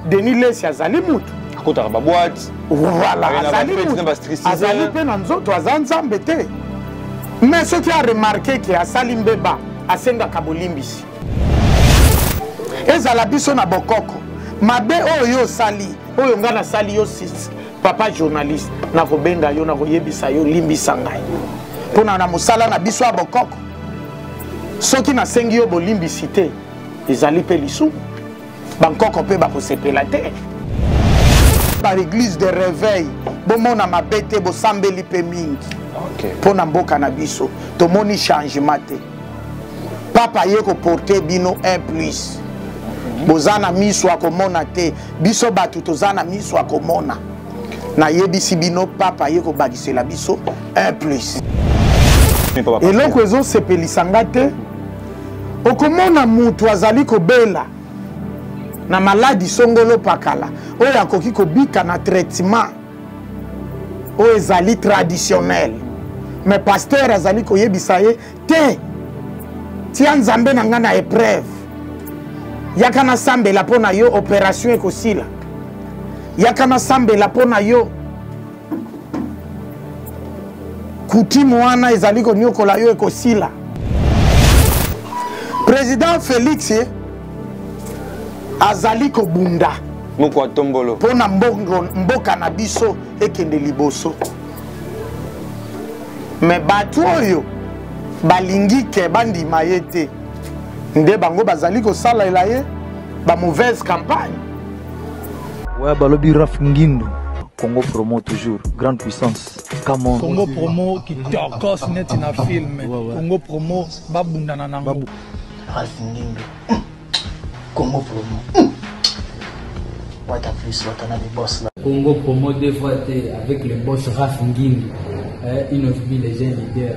Denis Lessi azali mutu akotaka ba boîte. Voilà, azali mutu, azali mpe na nzoto, aza nzambe te. Mais soki aremarke ke asali mbeba, asengaka bolimbisi. Ezala biso na bokoko, mabe oyo yo osali, oyo ngai nasali yo, sis papa journaliste, nakobenga yo, nakoyebisa yo, limbisa ngai mpona na mosala na biso ya bokoko. Soki nasengi yo bolimbisi te, ezali mpe lisumu, bankoko mpe bakosepela te. Ba église de réveil, bomona mabe te, bosambeli mpe mingi mpo na mboka na biso, tomoni changement te. Papa ye koporte bino un plus, boza na miso ya komona te, biso bato toza na miso ya komona. Nayebisi bino, papa ye kobakisela biso un plus. Eloko ezosepelisa nga te, okomona mutu azali kobela na maladi songolo pakala oyo akoki kobika na traitement oyo ezali traditionnel, mais pasteur azali koyebisa ye te, tia nzambe na nga na épreuve, yaka nasambela mpo na yo, opération ekosila, yaka nasambela mpo na yo, kutimu wana ezali konyokola yo ekosila. Président Félix azali kobunda moko ya tombolo mpo na mboka na biso ekende liboso. Me bato oyo balingi ke bandima ye te, nde bango bazali kosalela ye ba mauvaise campagne. Ouais, balobi Raf Ngindu. Congo promo toujours, grande puissance. Come on. Congo promo kitokos neti na film. Ouais. Congo promo babundana nango. Babu. Ralph Ngindu. Congo promo. What a plus, what a boss là. Congo promo deux fois T avec le boss Ralph Ngindu. Innoss'B les jeunes leaders.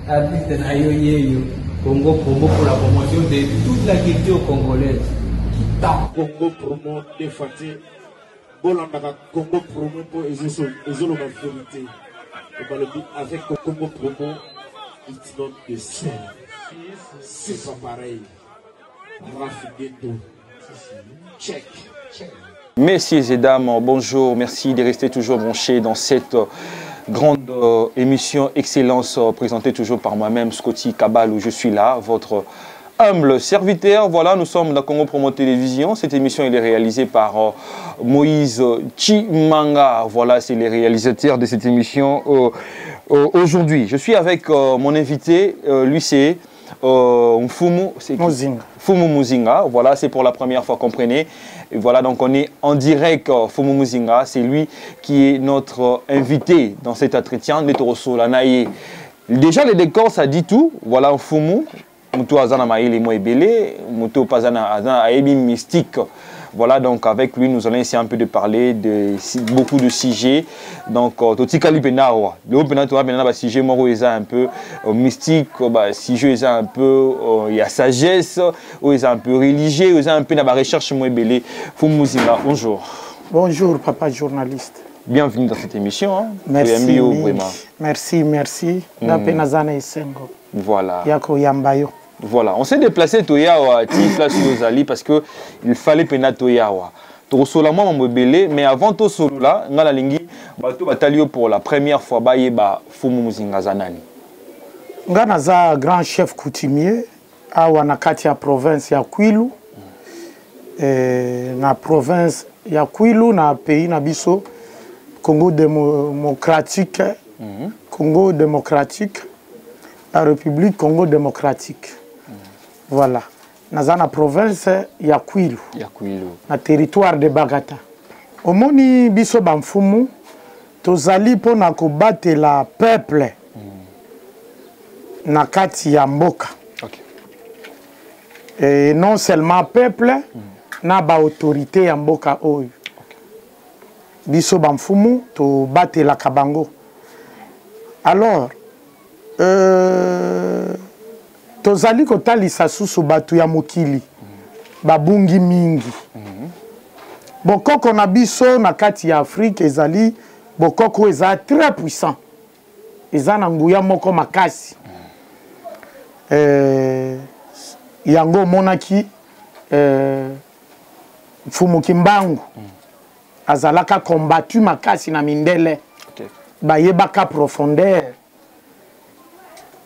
Artiste na yo yeyo. Congo promo pour la promotion de toute la culture congolaise. Congo promo deux fois T. Bolandaka Congo promo po ezoloba vérité. Et balobi avec Congo promo, it's not the same. C'est pas pareil. Ralph Ngindu. Check. Messieurs et dames, bonjour. Merci de rester toujours branchés dans cette grande émission Excellence, présentée toujours par moi-même, Scotty Kabal, où je suis là, votre humble serviteur. Voilà, nous sommes dans Congo Promo Télévision. Cette émission, elle est réalisée par Moïse Chimanga. Voilà, c'est le réalisateur de cette émission aujourd'hui. Je suis avec mon invité, lui c'est Mfumu, c'est qui? Muzinga. Mfumu Muzinga, voilà, c'est pour la première fois, comprenez. Et voilà, donc on est en direct, Mfumu Muzinga, c'est lui qui est notre invité dans cet entretien. Netoroso Lanaye. Déjà, le décor, ça dit tout. Voilà, Mfumu, Mutu azana maïli mo ebele, Mutu pazana azana ayebi mystique. Voilà, donc avec lui, nous allons essayer un peu de parler de beaucoup de sujets. Donc, totikali pena wa. Le pena toa pena ba sujet moko eza un peu mystique, ba sujet eza un peu il y a sagesse, ou eza un peu religieux, eza un peu na ba recherche mo ebele. Mfumu Muzinga, bonjour. Bonjour papa journaliste. Bienvenue dans cette émission, hein. Merci, Toyambi yo, mingi. vraiment. Merci, merci. Na pena zana esengo. Voilà. Ya koyamba yo. Voilà, on s'est déplacé Toyawa, ti place Ozali parce que il fallait pena Toyawa. Tosola moi mobele, mais avant to solo là, nga lingi bato batalio pour la première fois ba yeba Mfumu Muzinga zanani. Nga naza grand chef coutumier awa na kati ya province ya Kwilu. Na province ya Kwilu na pays na biso Congo démocratique. Congo démocratique. La République Congo démocratique. Voilà. Naza na province ya Kwilu. Ya Kwilu. Na territoire de Bagata. Omoni biso ba mfumu tozali pona kobatela peuple na kati ya mboka. Et non seulement peuple, na ba autorité ya mboka oyo. Biso ba mfumu tobatelaka bango. Alors, tozali kotalisa susu bato ya mokili babungi mingi. Bokoko na biso na kati ya Afrique ezali bokoko eza très puissant, eza na nguya moko makasi. Yango omonaki Mfumu Kimbangu azalaka combattu makasi na mindele. Bayebaka profondeur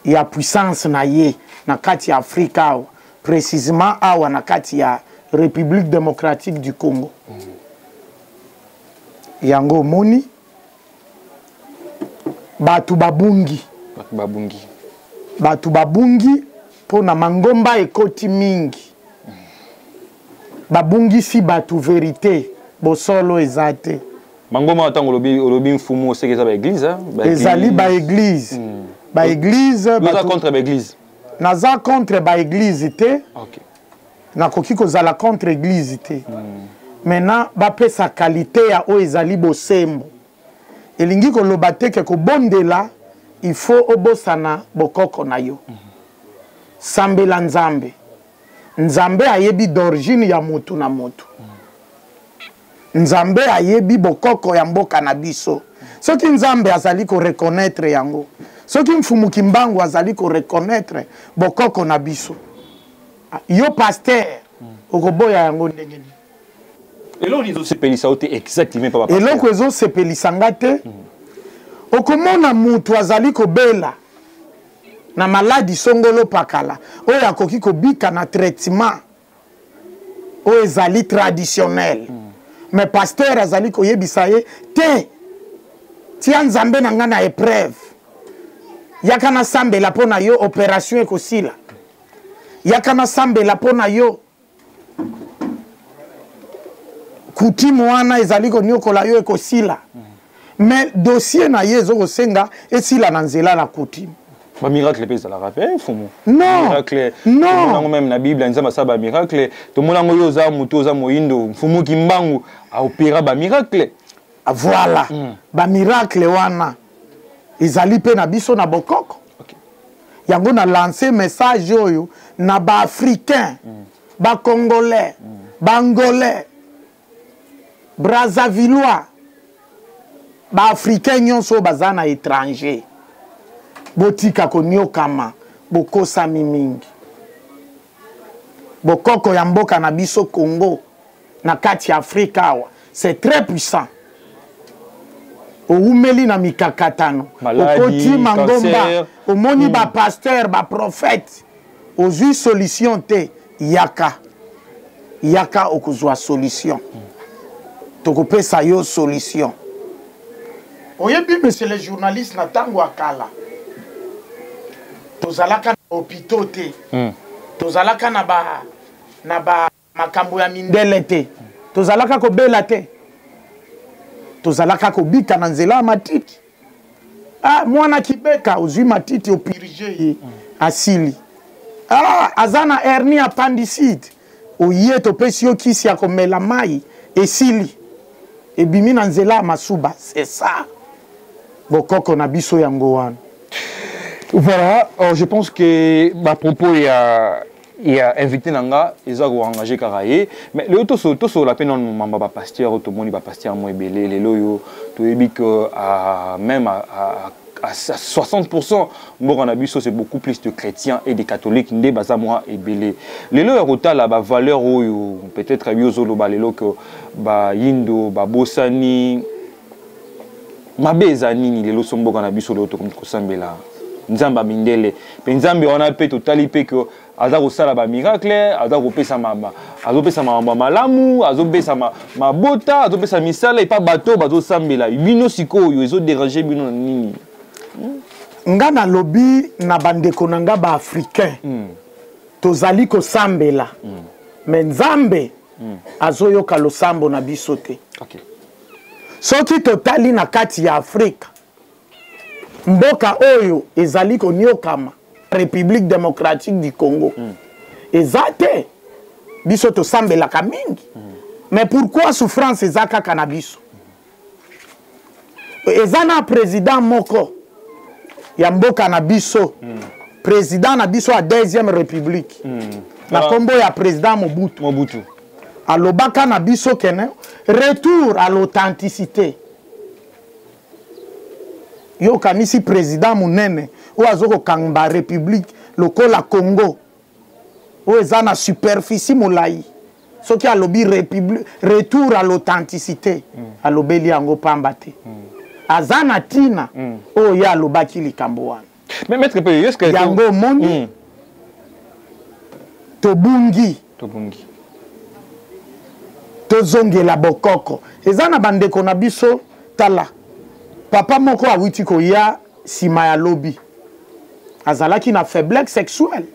ya puissance na ye na kati ya Afrika awa, précisément awa na kati ya République démocratique du Congo. Yango omoni bato babungi, bato babungi, bato babungi mpo na mangomba ekoti mingi, babungisi bato verité, bosolo eza te. Mangomba, ntango olobi mfumu, oseki eza baeglise? Ezali baeglise, baeglise. Oza contre baeglise? Naza contre baeglise te. Nakoki kozala contre église te. Maintenant bapesa qualité ya oyo ezali bosembo. Elingi koloba te ke kobondela il faut obosana bokoko na yo. Sambela Nzambe. Nzambe ayebi d'origine ya motu na motu. Nzambe ayebi bokoko ya mboka na biso. Soki Nzambe azali koreconnaître yango, soki Mfumu Kimbangu azali koreconnaître bokoko na biso, yo pasteur okoboya yango ndenge nini? Eloko nini ezosepelisa yo te exactement pa? Eloko ezosepelisa nga te, okomona mutu azali kobela na maladi songolo pakala oyo akoki kobika na traitement oyo ezali traditionnel, mais pasteur azali koyebisa ye te: tia Nzambe na nga na épreuve, yaka nasambela mpo na yo, opération ekosila, yaka nasambela mpo na yo, coutume wana ezali konyokola yo ekosila. Mais dossier na ye ezokosenga esila na nzela na coutume. Bamiracle mpe ezalaka mpe, mfumu? Non. Miracle. Non. Tomonango même na Bible, Nzambe asala bamiracle. Tomonango yo oza motu, oza moyindo, Mfumu Kimbangu aopéra bamiracle. Voilà. Bamiracle wana ezali mpe na biso na bokoko. Yango na lance message oyo na baafricain, bacongolais, baangolais, brazzavillois, baafricain nyonso oyo baza na étranger: botika koniokama, bokosami mingi. Bokoko ya mboka na biso Congo na kati ya Afrika awa, c'est très puissant. Owumeli na mikakatano, okoti mangomba, omoni bapasteur, baprophète, ozwi solution te, yaka, yaka, okozwa solution. Tokopesa yo solution. Oyebi, monsieur le journaliste, na ntango ya kala tozalaka na hôpitaux te, tozalaka na ba makambo ya mindele te, tozalaka kobela te, tozalaka kobika na nzela ya matiti. Ah, mwana kibeka, ozwi matiti, opurge ye, asili. Ah, aza na hernie appendicite, oye, topesi yo kisi ya komela mai, esili, ebimi na nzela ya masuba. C'est ça bokoko na biso, yango wana. Voilà, je pense que bapropos ya invité na nga eza koengage kaka ye. Mais lelo tosolola mpe nano mamba bapasteur oyo tomoni, bapasteur mo ebele lelo oyo toyebi que même à 60% mboka na biso, c'est beaucoup plus de chrétiens et de catholiques nde baza mwa ebele. Lelo ya kotala bavaleur oyo peut-être yo ozoloba lelo ke bayindo babosani, mabe eza nini lelo so mboka na biso lelo tokomi kosambela Nzambe ya mindele? Mpe Nzambe wana mpe totali mpe ke aza kosala bamiracle, aza kopesa, azopesa makambo ya malamu, azopesa mabota, azopesa misala epa bato bazosambela. Bino sikoyo ezoderange bino na nini? Nga nalobi na bandeko na nga baafricain, tozali kosambela, mais Nzambe azoyoka losambo na biso te. Soki totali na kati ya Afrika, mboka oyo ezali koniokama, République démocratique du Congo, eza te. Biso tosambelaka mingi, mais pourquoi souffrance eza kaka na biso? Eza na président moko ya mboka na biso, président na biso ya deuxième république, na nkombo ya président Mobutu. Mobutu. Alobaka na biso kene retour à l'authenticité. Yo okanisi président monene oyo aza kokanga république lokola Congo oyo eza na superficie molai, Soki alobi république, retour à l'authenticité, alobeli yango pamba te. Aza na ntina oyo ye alobaki likambo wana. Mais maître pe, est-ce que yango omoni tobungi. Tobungi. Tozongela bokoko. Eza na bandeko na biso, tala. Papa moko awuti koya nsima ya lobi. Azalaki na faiblesse sexuelle.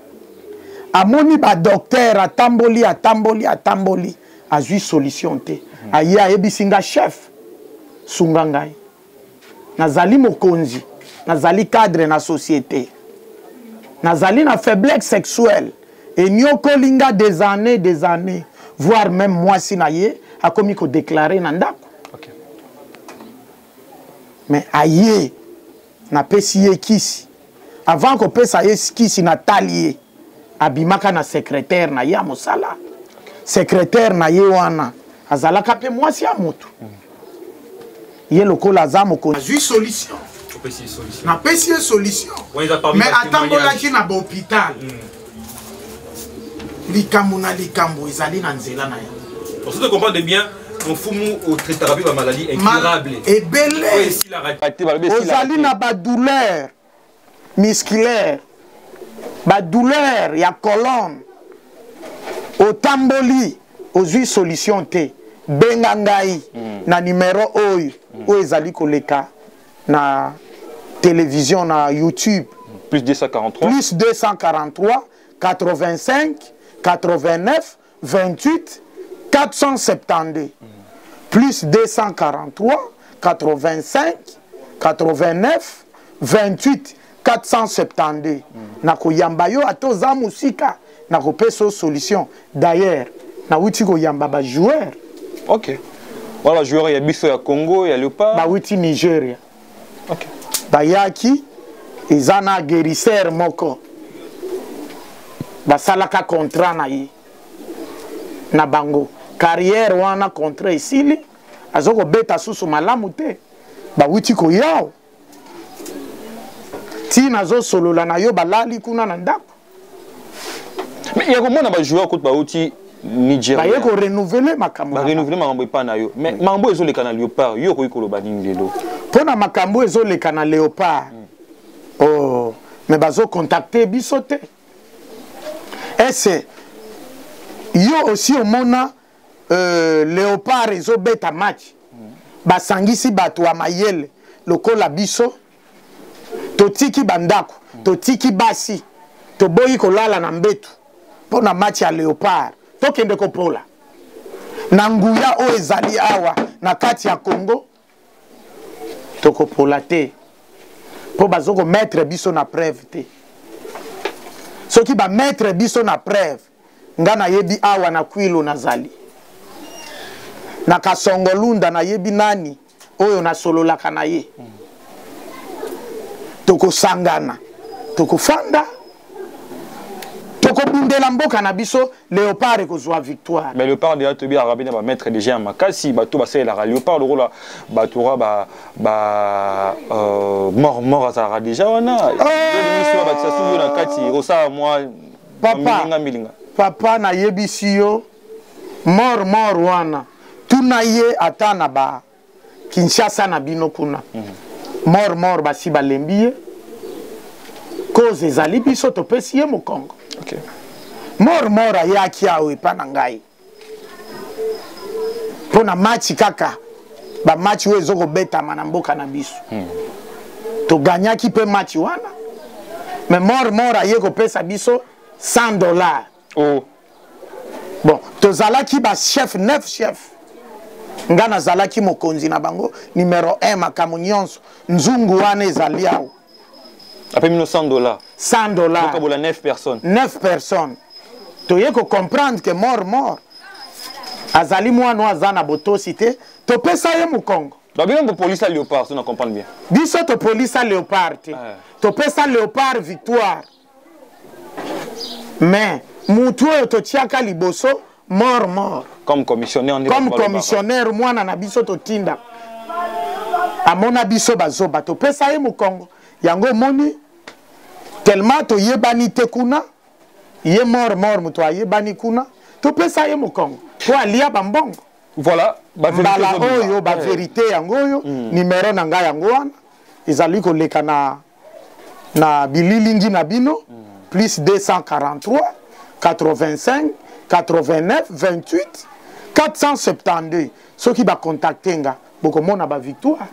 Amoni ba docteur atamboli, atamboli, atamboli, azwi solution te. Aye ayebisi nga chef, sunga ngai. Nazali mokonzi, nazali cadre na société. Nazali na faiblesse sexuelle. Enyokoli nga des années, des années, voire même mwasi na ye akomi ko déclarer na ndako. Mais aye napesi ye kisi. Avant kopesa ye kisi natali ye, abimaka na secrétaire na ye ya mosala. Secrétaire na ye wana azalaka pe mwasi ya motu. Ye lokola aza mokonzi. Azwi solution. Napesi ye solution. Mais atambolaki na ba hôpital. Likambo na likambo ezali na nzela na yango. Pour se comprendre bien, mfumu o traitera ba maladie incurable. Ebele. Oyo esilaka te, balobi esilaka Ozali te. na ba douleur musculaire, ba douleur ya colonne. Otamboli, ozwi solution te. Benga ngai na numéro oyo, oyo ezali koleka na télévision, na YouTube. Plus 243. Plus 243, 85, 89, 28, 472. Plus 243, 85, 89, 28, 472. Nakoyamba yo ata oza mosika, nakopesa yo solution. D'ailleurs, nawuti koyamba ba joueur. Ok. Voilà, joueur ya biso ya Congo, ya Léopard. Bawuti Nigeria. Ok. Bayaki, eza na guérisseur moko. Basalaka contrat na ye. Na bango. Carrière wana contrat esili, azo kobeta susu malamu te. Bawuti koyao. Ti nazo solola na yo balali kuna na ndako. Mais ya komona ba joueur kutu bawuti Nigeria. Baye ko renouveler makambo. Ba renouveler makambo epa na yo. Mais makambo ezoleka na Léopard, yo okoki koloba nini lelo? Pona makambo ezoleka na Léopard. Oh, mais bazo contacter biso te. Est-ce yo aussi omona Léopard ezobeta match. Basangisi bato ya mayele lokola biso. Totiki bandako, totiki basi, toboyi kolala na mbetu mpo na match ya Léopard. Tokende kopola na nguya oyo ezali awa na kati ya Congo, tokopola te mpo bazo komettre biso na preuve te. Soki ba mettre biso na preuve, nga nayebi awa na Kwilu nazali, na Kasongolunda nayebi nani oyo nasololaka na ye. Tokosangana, tokofanda, tokobundela mboka na biso. Léopard ekozwa victoire. Mais Léopard déjà tobi arabi na ba maître déjà ya makasi, bato basalelaka Léopard lokola bato oyo ba mort mort azalaka déjà wana. Oh! Miso ba tsa suyo na kati, osala mwa Papa, milinga milinga. Papa nayebisi yo mort mort wana tuna ye ata na ba Kinshasa na bino kuna. Mort mort basi balembi ye. Cause ezali biso topesi ye mokongo. Mort mort ayaki awa epa na ngai. Mpo na match kaka, ba match oyo ezokobetama na mboka na biso. Toganyaki pe match wana. Mais mort mort aye kopesa biso 100 $. Oh. Bon, tozalaki ba chef, 9 chefs. Nga nazalaki mokonzi na bango numéro 1 makambo nyonso. Nzungu wana ezali awa. Après mino 100 $. 100 $. Bokabola 9 personnes. 9 personnes. Toye ko comprendre que mort mort. Azali mwana aza na botosi te, topesa ye mokongo. Ba bino bo police Léopard, si on comprend bien. Biso to police Léopard te. Topesa Léopard victoire. Mais mutu oyo totiaka liboso mort mort. Comme commissionnaire, on est Comme pas le commissionnaire, mwana na biso totinda. Amona biso bazoba, topesa ye mokongo. Yango moni tellement toyebani te kuna, ye mort mort mutu ayebani kuna, topesa ye mokongo. Mpo alia bambongo. Voilà, mbala oyo baverité yango oyo. Numero na ngai yango wana ezali koleka na bililingi na bino, plus 243 85 89 28 472. Soki bacontacte nga, bokomona bavictoire.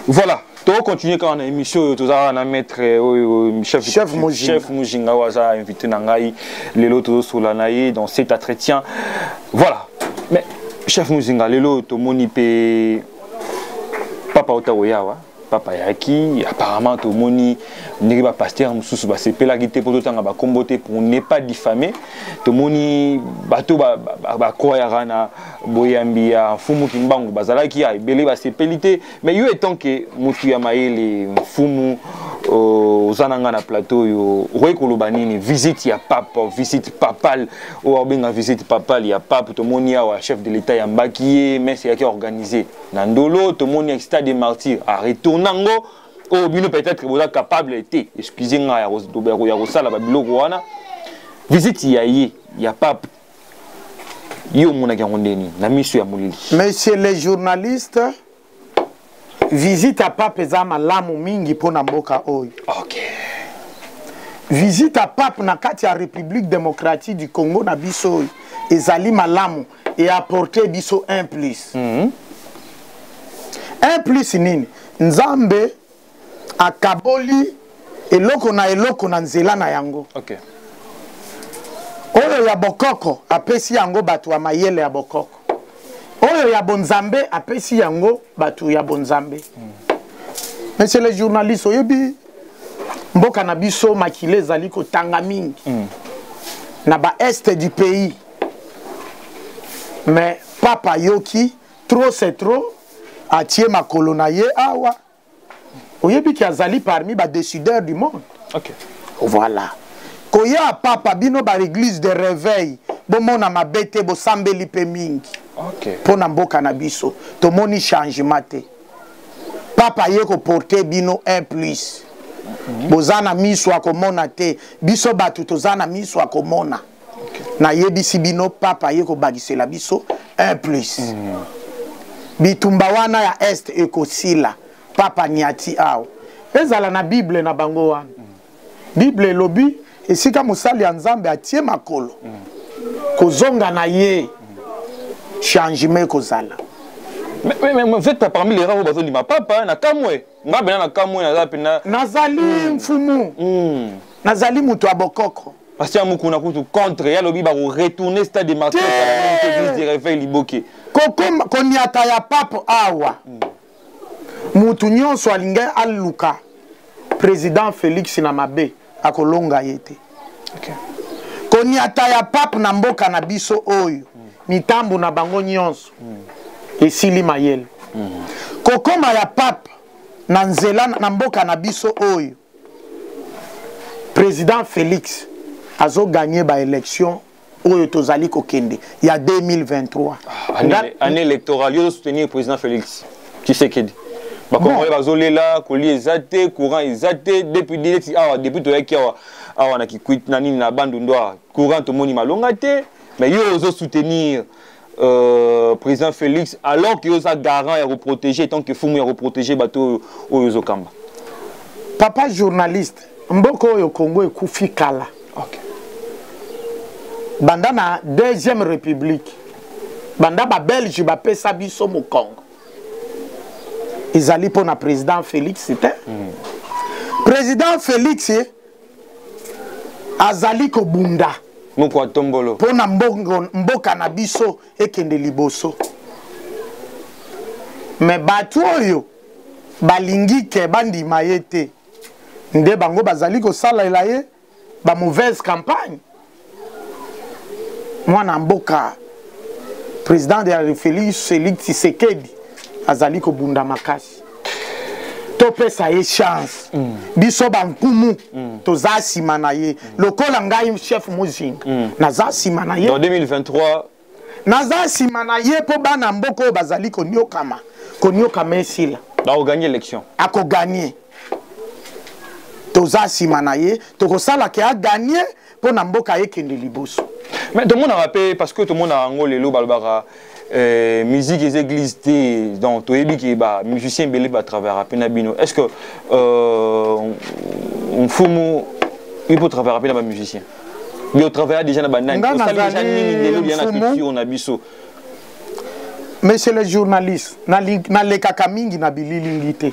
Voilà, tokocontinue kaka na émission oyo. Toza na maître oyo, chef, Chef Mujinga. Chef Mujinga oyo aza invité na ngai lelo. Tozosola na ye dans cet entretien. Voilà, mais chef Mujinga, lelo tomoni mpe papa ota koyawa. Papa ayaki, apparemment tomoni ndenge bapasteur mosusu basepelaki te, mpo totanga bakombo te pour ne pas diffamer. Tomoni bato bakwayaka na boyambi ya Mfumu Kimbangu bazalaki ya ebele, basepeli te. Mais yo, étant que motu ya mayele, mfumu, oza na nga na plateau oyo, okoki koloba nini? Visite ya pape, visite papale oyo abenga visite papale ya pape, tomoni awa chef de l'État yambaki ye, messe eyaki organisé na Ndolo, tomoni stade des Martyrs aretourne yango. Oyo bino peut-être boza capable te, excuse nga, ya kosala babiloko wana. Visite ya ye, ya pape, ye omonaki yango ndeni na miso ya molili? Monsieur le journaliste, visite ya pape eza malamu mingi mpona mboka oyo. Visite ya pape na kati ya République démocratique du Congo na biso oyo ezali malamu e apporte biso un plus. Un plus nini? Nzambe akaboli eloko na eloko na nzela na yango. Oyo ya bokoko apesi yango bato ya mayele ya bokoko, oyo ya bonzambe apesi yango bato ya bonzambe. Monsieur le journaliste, oyebi mboka na biso makila ezali kotanga mingi na baest du pays, mais papa ayoki trop c'est trop, atie makolo na ye awa. Oyebi ki azali parmi badécideurs du monde. Voilà, koya papa, bino baéglise de réveil bomona mabe te, bosambeli mpe mingi mpo na mboka na biso, tomoni changement te. Papa aye koporte bino un plus. Boza na miso ya komona te, biso bato toza na miso ya komona. Nayebisi bino, papa aye kobakisela biso un plus. Bitumba wana ya est ekosila. Papa niati awa, ezala na Bible na bango wana. Bible elobi esika mosali ya Nzambe atie makolo, kozonga na ye, changement ekozala. Mais vous êtes pas parmi les rares oyo bazondima papa. Na kamwe, nga pena na kamwe, naza pena. Nazali mfumu, nazali moto ya bokoko. Pasteur Mukuna kutu contre ye, alobi bakoretourne stade de Martyr, église de réveil liboke. Koniata ya pape awa, mutu nyonso alingi aluka président Félix na mabe, akolonga ye te. Koniata ya pape na mboka na biso oyo, mitambo na bango nyonso esili mayele. Kokoma ya pape na nzela na mboka na biso oyo, président Félix azoganye baélection oyo tozali kokende ya 2023. Année électorale, yo soutenir président Félix Tshisekedi? Bakongolais bazolela, kolia eza te, courant eza te depuis neti awa, depuis toyaki awa awa na Kikwit na nini na Bandundu awa, courant tomoni malonga te. Mais yo ozosoutenir président Félix alors que oza garant ya koprotéger, tant que fumu ya koprotéger bato oyo oyo ozokamba? Papa journaliste, mboka oyo Congo ekufi kala. Banda na deuxième république, banda babelge bapesa biso mokongo, ezali mpo na président Félix te. Président Félix azali kobunda moko atombolo mpo na mboka na biso ekende liboso. Me bato oyo balingi ke bandima ye te, nde bango bazali kosalela ye bamauvaise campagne. Mwana mboka président de la Félix, Félix Tshisekedi azali kobunda makasi, topesa ye chance. Biso bankumu toza nsima na ye. Lokola ngai chef Mozinga, naza nsima na ye. Dans 2023? Naza nsima na ye mpo bana mboka oyo bazali koniokama, koniokama esila. Bakoganye élection. Akoganye, toza nsima na ye, tokosala ke aganye mpo na mboka ekende liboso. Mais tomonaka mpe, parce que tomonaka yango lelo, balobaka musique eza église te. Donc toyebi ke bamusicien ebele batravaillaka mpe na bino. Est ce que mfumu yo mpo travaillaka mpe na bamusicien? Yo travailla déjà na banani? Osali déjà nini lelo lia na culture na biso? Monsieur le journaliste, nalekaka mingi na bililingi te.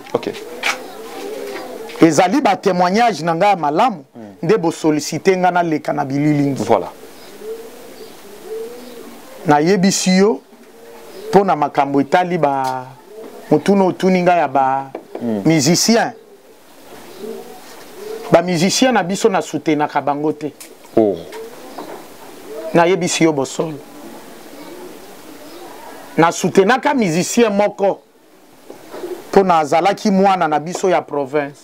Ezali batémoignage na ngai ya malamu nde bosollicite ngai naleka na bililingi. Voilà. Nayebisi yo mpo na makambo etali ba motuna otuni ngai ya ba musicien. Bamusicien na biso nasutenaka bango te. Oh. Nayebisi yo bosolo, nasutenaka musicien moko mpo na azalaki mwana na biso ya province,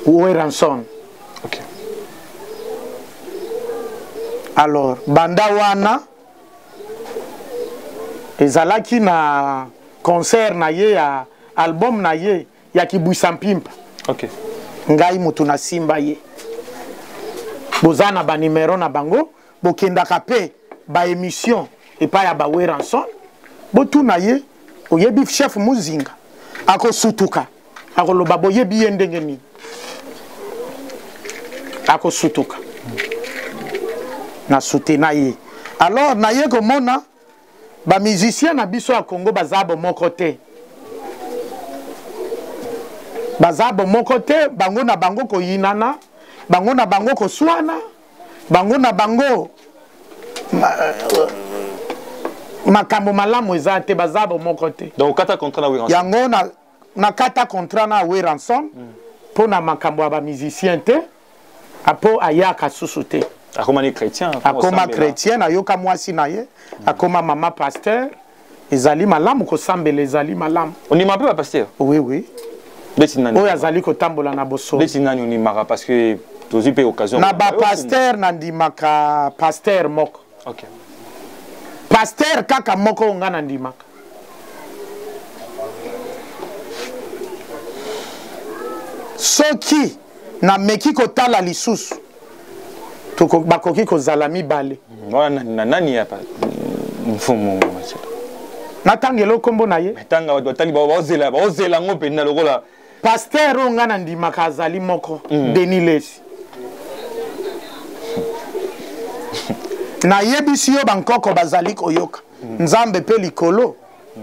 Werrason. Alors banda wana ezalaki na concert na ye ya album na ye ya Kibwisa Mpimpa. Ngai moto nasimba ye. Boza na banimero na bango, bokendaka mpe baémission epai ya baWerrason, botuna ye: oyebi chef Muzinga? Akosutuka, akoloba boyebi ye ndenge nini? Akosutuka. Na sutena ye. Alors naye komona bamusicien na biso ya Congo baza bomoko te, baza bomoko te. Bango na bango koyinana, bango na bango koswana, bango na bango makambo malamu eza te, baza bomoko te. Donc okata contrat na Werrason? Yango na nakata contrat na Werrason mpo na makambo ya bamusicien te, apo ayaka susu te. Akoma ni chrétien. Akoma chrétien, nayoka mwasi na ye akoma mama pasteur. Ezali malamu kosambela, ezali malamu. Ondima mpe bapasteur? Oui. Ndeti nani? Oyo azali kotambola na bosolo. Ndeti nani ondimaka? Parce que tozwi mpe occasion. Na bapasteur, nandimaka pasteur moko. Pasteur kaka moko oyo nga nandimaka. Soki nameki kotala lisusu, bakoki kozala mibale. Wana na nani ya mfumu? Natangela nkombo na ye? Tanga, bato batali, baozela, baozela yango mpenza lokola. Pasteur oyo ngai nandimaka azali moko, Denis Lesi. Nayebisi yo, bankoko bazali koyoka, Nzambe mpe likolo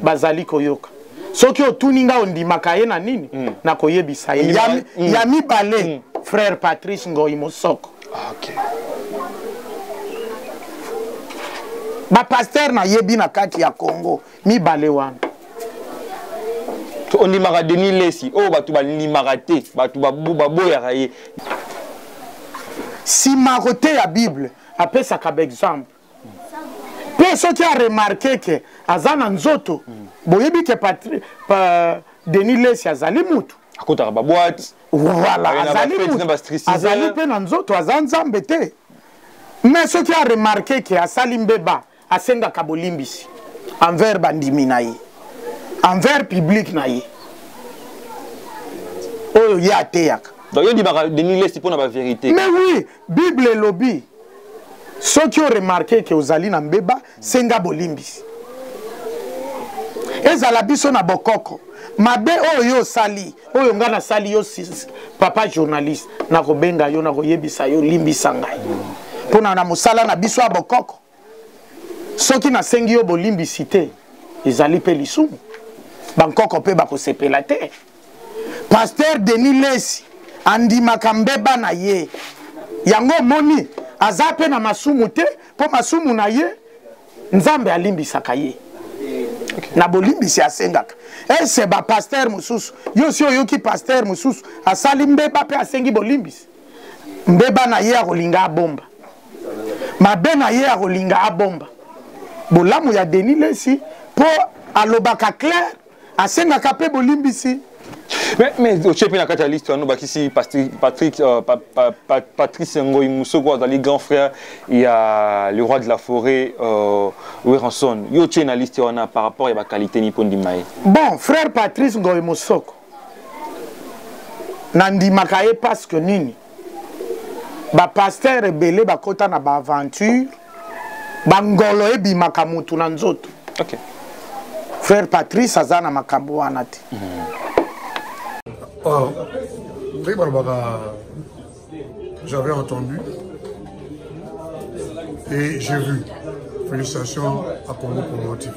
bazali koyoka. Soki otuni ngai ondimaka ye na nini, nakoyebisa ye. Ya mibale, frère Patrice Ngoi Mosoko. Bapasteur nayebi na kati ya Congo, mibale wana. Ondimaka Denis Lesi oyo bato bandimaka te, bato baboyaka ye? Nsima koteya Bible, apesaka baexemple mpe soki aremarquer ke aza na nzoto, boyebi ke Denis Lesi azali mutu. Akotaka baboite. Voilà, azali mutu, azali mpe na nzoto, aza Nzambe te. Mais soki aremarquer ke asali mbeba, asengaka bolimbisi envers bandimi na ye, envers public na ye oyo ye ateyaka. Donc yo ndimaka Denis Lesi mpona bavérité? Mais oui, Bible elobi soki oremarquer ke ozali na mbeba, senga bolimbisi. Ezala biso na bokoko, mabe oyo yo osali, oyo ngai nasali yo, papa journaliste, nakobenga yo, nakoyebisa yo: limbisa ngai. Mpona na mosala na biso ya bokoko, soki nasengi yo bolimbisi te, ezali mpe lisumu, bankoko mpe bakosepela te. Pasteur Denis Lesi andimaka mbeba na ye, yango omoni aza mpe na masumu te, mpo masumu na ye Nzambe alimbisaka ye na bolimbisi asengaka. Ese bapasteur mosusu, yo si oyoki pasteur mosusu asali mbeba mpe asengi bolimbisi? Mbeba na ye akolinga abomba, mabe na ye akolinga abomba. Bolamu ya Denis Lesi mpo alobaka clair, asengaka mpe bolimbisi. Mais otie mpe na kati ya liste wana, bakisi Patrick, Patrice Ngoi Musoko, azali grand frère ya le roi de la forêt Werrason. Yo otie na liste wana par rapport ya baqualité ni mpo ndima ye? Bon, frère Patrice Ngoi Musoko, nandimaka ye parce que nini? Bapasteur ebele bakota na baaventure, bangolo ebimaka mutu na nzoto. Okay. Frère Patrice aza na makambo wana te. Oh, ndenge balobaka, j'avais entendu et j'ai vu. Félicitations à Congo Promo TV.